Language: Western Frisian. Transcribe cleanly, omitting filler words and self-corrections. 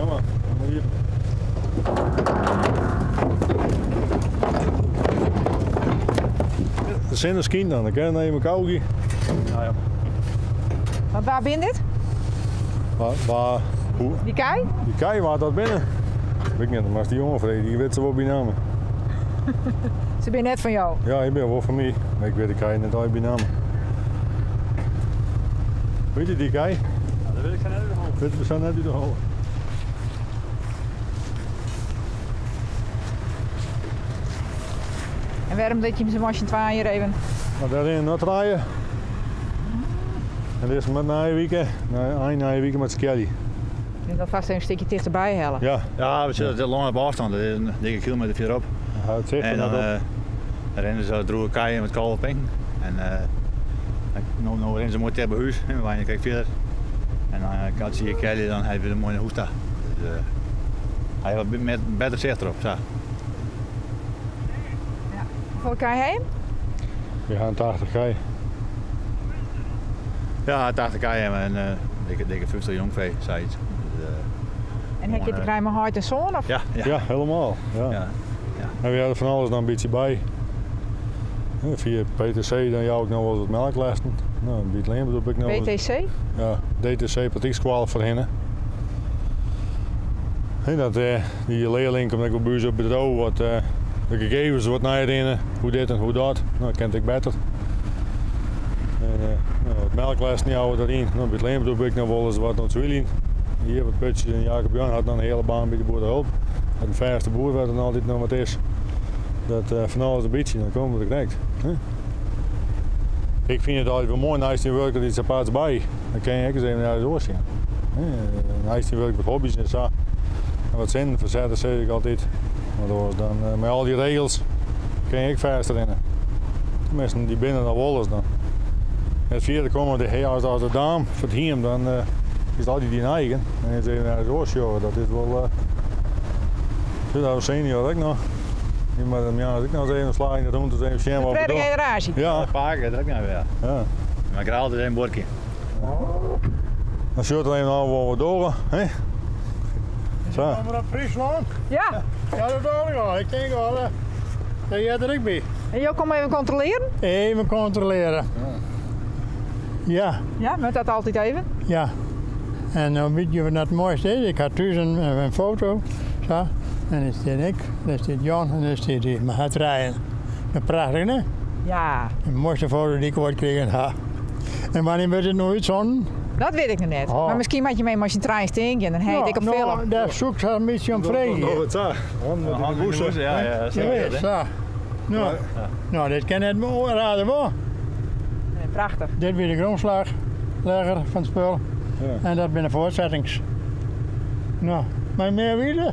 Ja mar, dan iepen. De sinne skynt dan, dan kin it even kougie. Ja, ja. Want wa binne dit? Wa, wa, hoe? Dy kij? Dy kij, wa dat binne? Wit ik net, moatst dy jonge freegje, dy wit se wol by namme. Se binne net fan jo? Ja, dy binne wol fan my, mar ik wit de kij net allegear by namme. Wit je dy kij? Ja, dat wit ik sa net út de holle. Wit we sa net út de holle. En wêrom dat je se mei syn twaën hjir even? Nou, dêr rinne noch trije. En dit is met nije wike, ein nije wike moat skelje. Je dat vast even een stikje tichterbij helle. Ja. Ja, we sitte lang op ôfstân, dat is in dikke kilometer fierderop. Ja, it sicht En dan net op. Rennen se droege keien met kâlde pinken. En no, no rinne se moai ticht by hûs, we wenje krekt fierder. En dan as se hjir kelje, dan ha we der moai nei hûs ta. Dus hy hat wat better sicht derop, sa. Ja. Hoefolle kij ha je? We ha in 80 kij. Ja, 80 kij en dikke, dikke 50 jongfee, sayts. Dus, En ha je te krijen mei heit en soan? Of? Ja, ja. Ja, helemaal. Ja. Ja, ja. En we hadden van alles noch in bytsje by. Fia PTC dan jou ik noch wolris wat melklessen. No, by it leanbedriuw ik noch PTC? Ja, DTC praktykskoalle foarhinne. Hè, dat, dy learling komt ek wol by ús op bedriuw wat de gegevens wat neirinne, hoe dit en hoe dat. No, dat kin ek better. En, no, wat melklessen jouwe we deryn. No, by it leanbedriuw bin ik noch wolris wat oan it swyljen. Hjir wat putsjes en Jacob Jan hat noch in hiele baan by de boerehulp. Hat in fêste boer wêr't er altyd noch wat is. Dat fan alles in bytsje, dan komme we der krekt. Hè? Ik fyn it altyd wol moai, neist dyn wurk der iets aparts by. Dan kin je ek ris even ergens oars sjen. Neist dyn wurk wat hobby's en sa. En wat sinnen fersette, sis ik altyd. Want oars dan, mei al dy regels, kin je ek fêst rinne. Tenminsten, dy binne noch wolris dan. Net fierder komme, de, hey, as, as de daam foar it hiem, dan is it altyd dyn eigen. En ris even ergens oars sjogge, dat is wol... Uh, dat was senior ek noch. Die moat him ek noch eens even in slach yn de rûnte, even sjen wat we De tredde dogge. generaasje. Ja. De pake, dat ek noch wer. Ja. Maar ik altyd even buorkje. Dan sjocht er even ôf wat we dogge, hè? Sa. Omrop Fryslân? Ja. Ja, dat doe ik al. Ik tink al, dat heart der ek by. En jo komme even kontrolearjen? Even kontrolearjen. Ja. Ja, moat dat altyd even? Ja. En dan wit je wat it moaiste is? Ik ha thús in foto, sa. En dêr stean ik, dêr stiet Jan en dêr stiet hy. Mei har trijen. Dat prachtich, ne? Ja. De moaiste foto dy't ik oait krigen ha. En wannear wurdt it no útsonden? Dat wit ik noch net. Oh. Mar miskien moat je mei mei syn trijen stean gean, dan ha je it ek op Nou, film. dêr soe ik sa in bytsje om freegje. Doch it sa. Hannen yn de bûse. Ja, ja, sa. Ja, sa. No, no, dit kin net raarder wol. Nee, prachtich. Dit wie de grûnslachlegger fan it spul. Ja. En dat binne de foartsettings. No, mei mear witte?